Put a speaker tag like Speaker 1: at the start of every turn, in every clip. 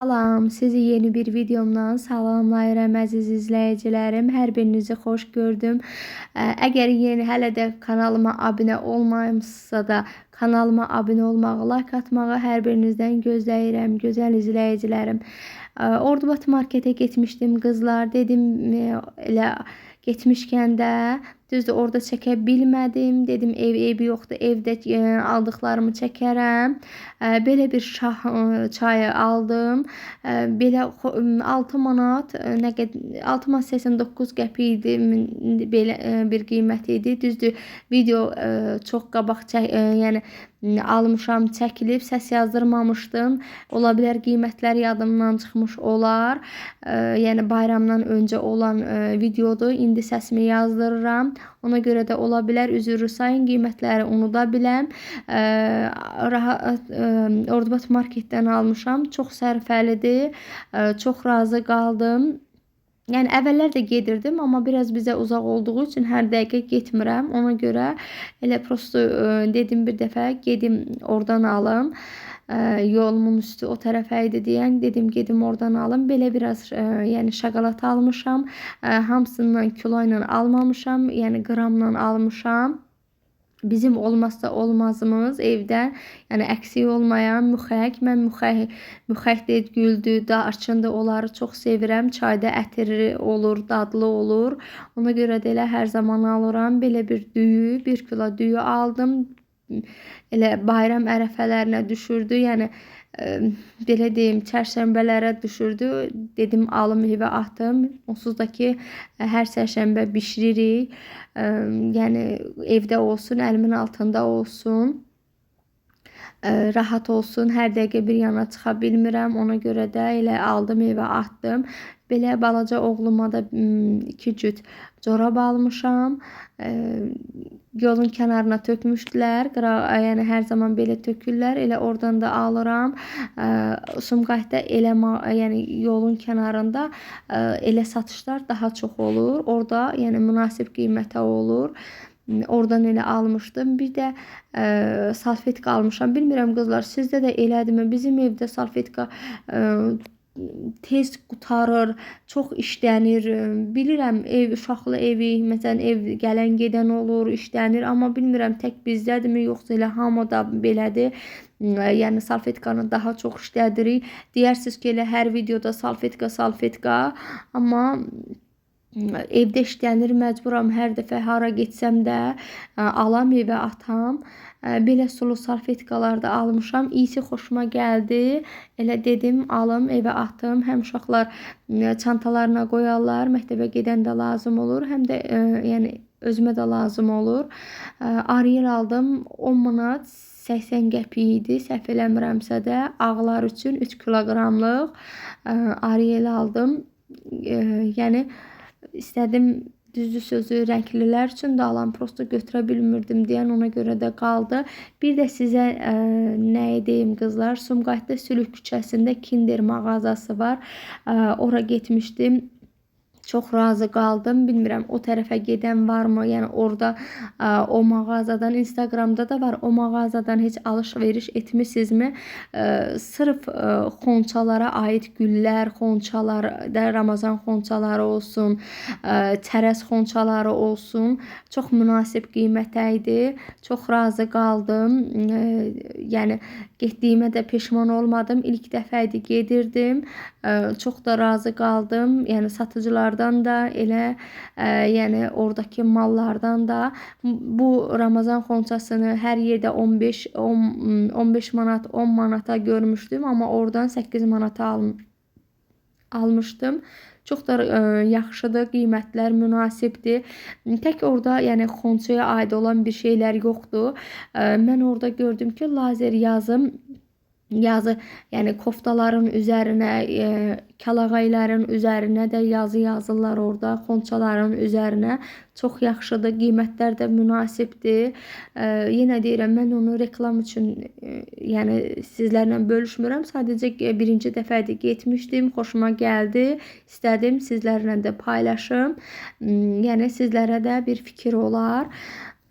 Speaker 1: Salam, sizi yeni bir videomdan salamlayıram əziz izləyicilərim. Hər birinizi xoş gördüm. Əgər yeni hələ də kanalıma abunə olmayımsınızsa da kanalıma abunə olmağı, like atmağı hər birinizdən gözləyirəm, gözəl izləyicilərim. Ordubat marketə getmişdim qızlar. Dedim elə getmişkən də düzdür orada çəkə bilmədim. Dedim ev eybi yoxdur. Evdə aldıqlarımı çəkərəm. Belə bir şah çayı aldım. Belə 6 manat nə qədər 6 manat 89 qəpik idi. Belə bir qiyməti idi. Düzdür, video çox qabaq yəni almışam, çəkilib, səs yazdırmamışdım. Ola bilər qiymətlər yadımdan çıxmış olar. Yəni bayramdan öncə olan videodur. İndi səsimi yazdırıram. Ona görə də ola bilər üzrlü sayın, qiymətləri unuda biləm. Rahat Ordubat marketdən almışam. Çox sərfəlidir. Çox razı qaldım. Yəni əvvəllər də gedirdim, amma biraz bizə uzaq olduğu üçün hər dəqiqə getmirəm. Ona görə elə prosto dedim bir dəfə gedim oradan alım. Yolumun üstü o tərəfə idi deyən dedim gedim oradan alım. Belə biraz yəni şokolad almışam. Hamısından kilo ilə almamışam, yəni qramla almışam. Bizim olmazsa olmazımız evdə, yəni əksik olmayan müxək. Mən müxək deyil, güldür, darçındır, onları çox sevirəm. Çayda ətirli olur, dadlı olur. Ona görə də elə hər zaman alıram. Belə bir düyü, 1 kilo düyü aldım. Elə bayram ərəfələrinə düşürdü. Yəni belə deyim, çərşənbələrə düşürdü. Dedim alım evə atım. Onsuz da ki hər çərşənbə bişiririk. Yəni evdə olsun, əlimin altında olsun. Rahat olsun. Hər dəqiqə bir yana çıxa bilmirəm. Ona görə də elə aldım evə atdım. Belə balaca oğluma da 2 cüt corab almışam. Yolun kənarına tökmüşdülər. Yəni hər zaman belə tökürlər. Elə oradan da alıram. Sumqayıtda elə yəni yolun kənarında elə satışlar daha çox olur. Orada yəni münasib qiymətə olur. Oradan elə almışdım. Bir də salfetka almışam. Bilmirəm qızlar, sizdə də elədimi? Bizim evdə salfetka tez qurtarır, çox işlənir. Bilirəm ev uşaqlı evi, məsələn ev gələn gedən olur, işlənir, amma bilmirəm tək bizdədirmi, yoxsa elə hamıda belədir. Yəni salfetkanı daha çox işlədirik. Deyərsiniz ki, elə hər videoda salfetka, salfetka, amma evdə işlənir, məcburam hər dəfə hara getsəm də alam evə atam. Belə sulu salfetkalar da almışam. İyisi xoşuma gəldi. Elə dedim alım evə atım. Həm uşaqlar çantalarına qoyarlar, məktəbə gedəndə lazım olur, həm də yəni özümə də lazım olur. Ariel aldım 10 manat 80 qəpik idi. Səhv eləmirəmsə də ağlar üçün 3 kiloqramlıq Ariel aldım. Yəni istədim düzdür sözü rənglilər üçün də alam, prosto götürə bilmirdim deyən ona görə də qaldı. Bir də sizə nə deyim qızlar, Sumqayıtda Sülük küçəsində Kinder mağazası var. Ora getmişdim. Çox razı qaldım. Bilmirəm o tərəfə gedən varmı? Yəni orada o mağazadan Instagramda da var. O mağazadan heç alış-veriş etmisinizmi? Sırf xonçalara aid güllər, xonçalar da Ramazan xonçaları olsun, çərəz xonçaları olsun, çox münasib qiymətə idi. Çox razı qaldım. Yəni getdiyimə də peşman olmadım. İlk dəfə idi gedirdim. Çox da razı qaldım. Yəni satıcılardan da elə yəni oradakı mallardan da bu Ramazan xonçasını hər yerdə 15 10, 15 manat, 10 manata görmüşdüm, amma oradan 8 manata almışdım. Çox da yaxşıdır, qiymətlər münasibdir. Tək orada yəni xonçaya aid olan bir şeylər yoxdur. Mən orada gördüm ki, lazer yazı, yəni koftaların üzərinə, kəlağayların üzərinə də yazı yazırlar orada, xonçaların üzərinə. Çox yaxşıdır, qiymətlər də münasibdir. Yenə deyirəm, mən onu reklam üçün yəni sizlərlə bölüşmürəm. Sadəcə birinci dəfə idi getmişdim, xoşuma gəldi. İstədim sizlərlə də paylaşım. Yəni sizlərə də bir fikir olar.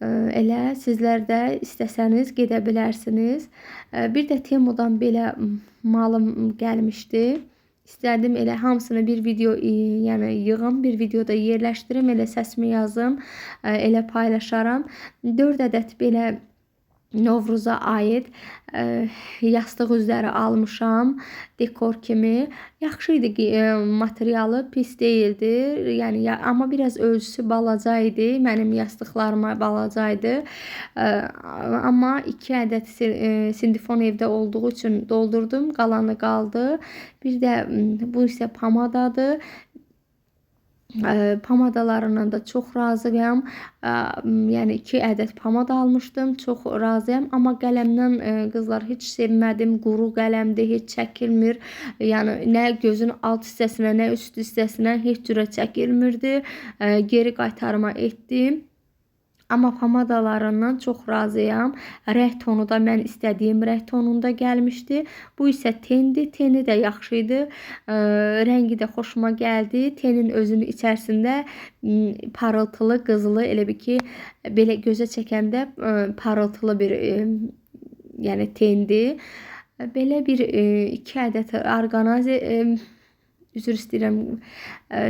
Speaker 1: Elə sizlər də istəsəniz gedə bilərsiniz. Bir də Temudan belə malım gəlmişdi. İstərdim elə hamısını bir video, yəni yığım, bir videoda yerləşdirim, elə səsimi yazım, elə paylaşaram. 4 ədəd belə Novruza aid yastıq üzləri almışam dekor kimi. Yaxşı idi ki, materialı pis deyildi. Yəni amma biraz ölçüsü balaca idi. Mənim yastıqlarıma balaca idi. Amma 2 ədəd sindifon evdə olduğu üçün doldurdum. Qalanı qaldı. Bir də bu isə pomadadır. Pomadalarından da çox razıyam. Yəni 2 ədəd pomada almışdım. Çox razıyam. Amma qələmdən qızlar heç sevmədim. Quru qələmdir, heç çəkilmir. Yəni nə gözün alt hissəsinə, nə üst hissəsinə heç cürə çəkilmirdi. Geri qaytarma etdim. Amma pomadalarından çox razıyam. Rəng tonu da mən istədiyim rəng tonunda gəlmişdi. Bu isə tendir. Teni də yaxşı idi. Rəngi də xoşuma gəldi. Tenin özünün içərisində parıltılı, qızılı, elə bir ki, belə gözə çəkəndə parıltılı bir yəni tendir. Belə bir 2 ədəd orqanazi, üzr istəyirəm,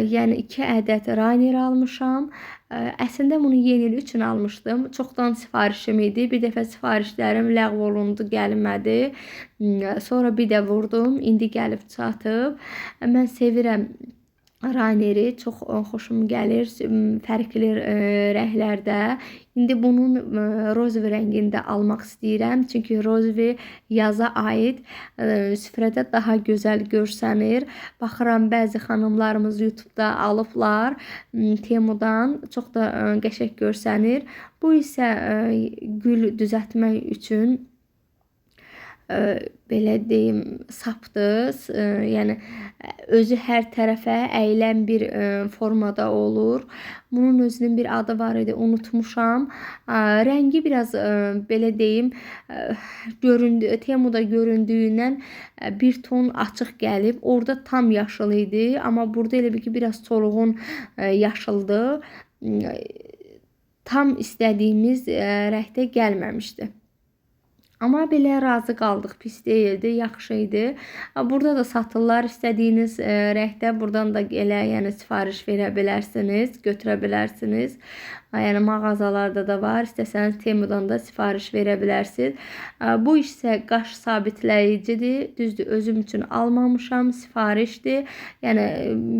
Speaker 1: yəni 2 ədəd rayner almışam. Əslində bunu yeni il üçün almışdım. Çoxdan sifarişim idi. Bir dəfə sifarişlərim ləğv olundu, gəlmədi. Sonra bir də vurdum. İndi gəlib çatıb. Mən sevirəm Rayneri, çox xoşum gəlir fərqli rənglərdə. İndi bunun rozvi rəngində almaq istəyirəm. Çünki rozvi yaza aid süfrədə daha gözəl görsənir. Baxıram bəzi xanımlarımız YouTube-da alıblar Temudan. Çox da qəşəng görsənir. Bu isə gül düzəltmək üçün belə deyim, sapdır. Yəni özü hər tərəfə əyilən bir formada olur. Bunun özünün bir adı var idi, unutmuşam. Rəngi biraz belə deyim, göründü, Temuda göründüyündən bir ton açıq gəlib. Orada tam yaşıl idi, amma burada elə bil ki, biraz solğun yaşıldır. Tam istədiyimiz rəngdə gəlməmişdi. Amma belə razı qaldıq, pis deyildi, yaxşı idi. Burada da satırlar, istədiyiniz rəngdə buradan da elə yəni sifariş verə bilərsiniz, götürə bilərsiniz. Yəni mağazalarda da var, istəsəniz Temudan da sifariş verə bilərsiniz. Bu isə qaş sabitləyicidir. Düzdür, özüm üçün almamışam, sifarişdir. Yəni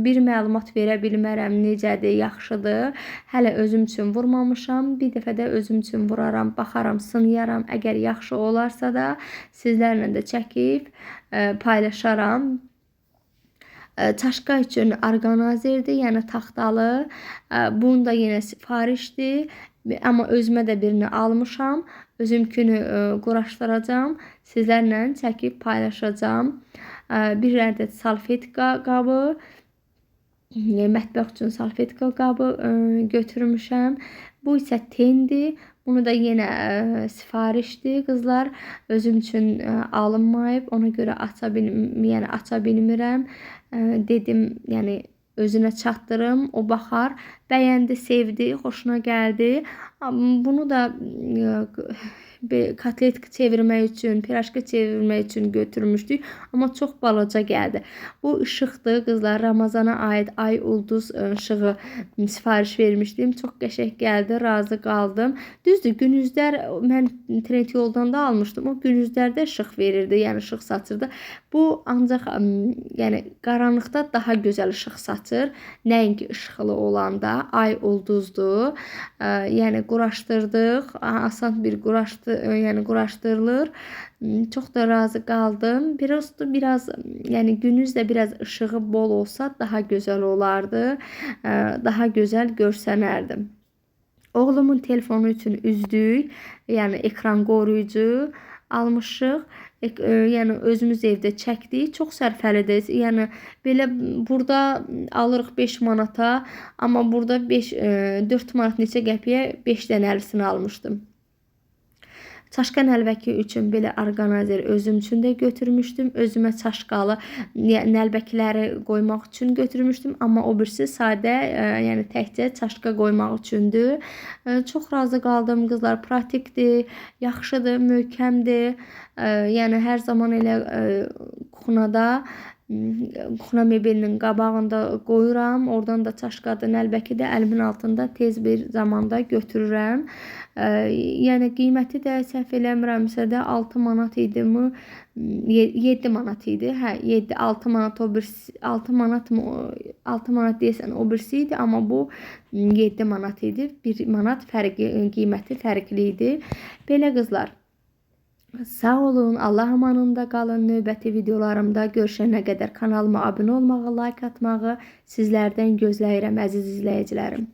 Speaker 1: bir məlumat verə bilmərəm necədir, yaxşıdır. Hələ özüm üçün vurmamışam. Bir dəfə də özüm üçün vuraram, baxaram, sınayaram. Əgər yaxşı olarsa da sizlərlə də çəkib paylaşaram. Çaşka üçün orqanazerdir, yəni taxtalı. Bunu da yenə sifarişdir. Amma özümə də birini almışam. Özümkünü quraşdıracağam. Sizlərlə çəkib paylaşacağam. Bir ədəd salfetka qabı, mətbəx üçün salfetka qabı götürmüşəm. Bu isə tendir. Bunu da yenə sifarişdir qızlar. Özüm üçün alınmayıb. Ona görə aça bilmirəm. Dedim, yəni özünə çatdırım, o baxar. Bəyəndi, sevdi, xoşuna gəldi. Bunu da kotlet çevirmək üçün, piraşka çevirmək üçün götürmüşdük. Amma çox balaca gəldi. Bu işıqdır qızlar. Ramazana aid ay ulduz işığı sifariş vermişdim. Çox qəşəng gəldi, razı qaldım. Düzdür, günüzlər mən Trendyoldan da almışdım. O günüzlərdə işıq verirdi, yəni işıq saçırdı. Bu ancaq yəni qaranlıqda daha gözəl işıq saçır. Nəinki işıqlı olanda ay ulduzdur. Yəni quraşdırdıq. Asan bir quraşdırılır. Çox da razı qaldım. Biraz yəni günüz də biraz işığı bol olsa daha gözəl olardı. Daha gözəl görsənərdim. Oğlumun telefonu üçün üzdük. Yəni ekran qoruyucu almışıq. Yəni özümüz evdə çəkdik. Çox sərfəlidir. Yəni belə burada alırıq 5 manata, amma burada 4 manat neçə qəpiyə 5 dənəlisini almışdım. Çaşka nəlbəki üçün belə orqanayzer özüm üçün də götürmüşdüm. Özümə çaşkalı nəlbəkiləri qoymaq üçün götürmüşdüm. Amma o birisi sadə, yəni təkcə çaşka qoymaq üçündür. Çox razı qaldım qızlar. Pratikdir, yaxşıdır, möhkəmdir. Yəni hər zaman elə kuxnada, kuxna mebelinin qabağında qoyuram. Oradan da çaşkadır, nəlbəki də əlimin altında tez bir zamanda götürürəm. Yəni qiyməti də səhv eləmirəmsə də 6 manat idimi? 7 manat idi. Hə, 7, 6 manat o birisi, 6 manat mı? 6 manat deyəsən o birisi idi, amma bu 7 manat idi. 1 manat fərqi, qiyməti fərqli idi. Belə qızlar. Sağ olun, Allah amanında qalın. Növbəti videolarımda görüşənə qədər kanalıma abunə olmağı, like atmağı sizlərdən gözləyirəm, əziz izləyicilərim.